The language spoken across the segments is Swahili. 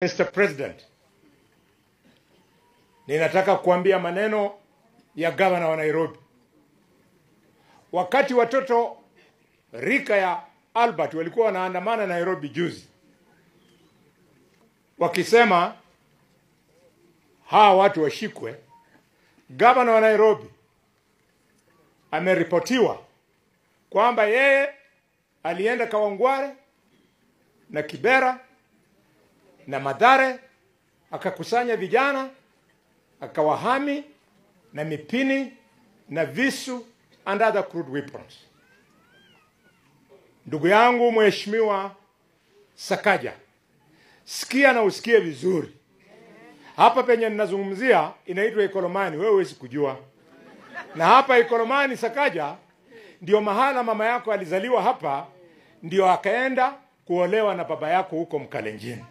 Mr. President, ninataka kuambia maneno ya gavana wa Nairobi. Wakati watoto rika ya Albert walikuwa wanaandamana Nairobi juzi, wakisema hawa watu washikwe, gavana wa Nairobi ameripotiwa kwamba yeye alienda Kawangware na Kibera na Mathare, akakusanya vijana, akawahami na mipini na visu and other crude weapons. Ndugu yangu Mheshimiwa Sakaja, sikia na usikie vizuri. Hapa penye ninazungumzia inaitwa Ikolomani, wewe huwezi kujua. Na hapa Ikolomani, Sakaja, ndio mahala mama yako alizaliwa hapa, ndio akaenda kuolewa na baba yako huko Mkalenjin.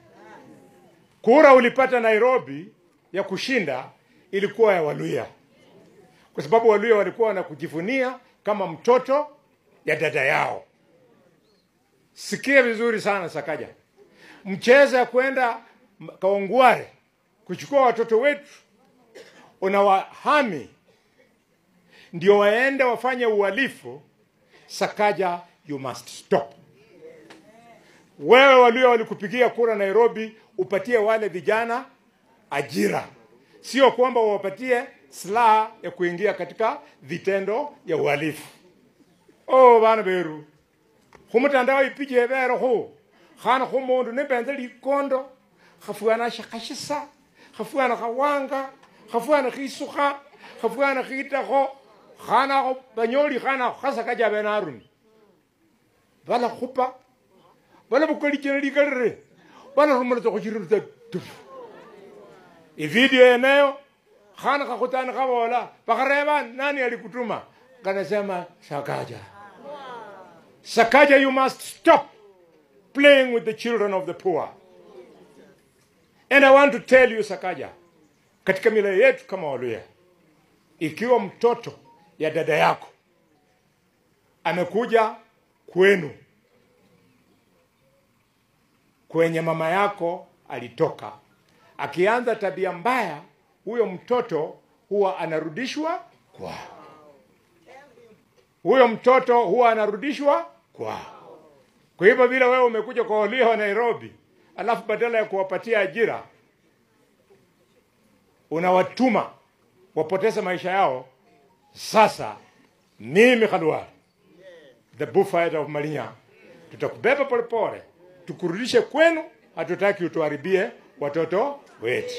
Kura ulipata Nairobi ya kushinda ilikuwa ya Waluya, kwa sababu Waluya walikuwa wanakujivunia kama mtoto ya dada yao. Sikia vizuri sana Sakaja, mchezo ya kwenda Kawangware kuchukua watoto wetu unawahami ndio waende wafanye uhalifu. Sakaja, you must stop. Wewe Waluya walikupigia kura Nairobi, upatie wale vijana ajira, sio kwamba wapatie silaha ya kuingia katika vitendo ya uhalifu. Oh bana beru, khumutandao ipije bero khu khana khumundu nebenze likondo khafuana shakhashisa khafuana khawanga khafuana khisukha khafuana khitakho khana banyoli khana khasakaja benaruni bala khupa bala bukoli chene likalire bala rumala khuchirira tufu. Ivideo eneo khana khakutana khabola bakhareba nani alikutuma, kanasema Sakaja. Sakaja, you must stop playing with the children of the poor. And I want to tell you Sakaja, katika mila yetu kama Waluya, ikiwa mtoto ya dada yako amekuja kwenu kwenye mama yako alitoka, akianza tabia mbaya, huyo mtoto huwa anarudishwa kwao. Huyo mtoto huwa anarudishwa kwao. Kwa hivyo vile wewe umekuja kwa Waluya wa Nairobi, alafu badala ya kuwapatia ajira unawatuma wapoteze maisha yao. Sasa mimi Khalwale, the bullfighter of Malinya, tutakubeba polepole tukurudishe kwenu. Hatutaki utuharibie watoto wetu.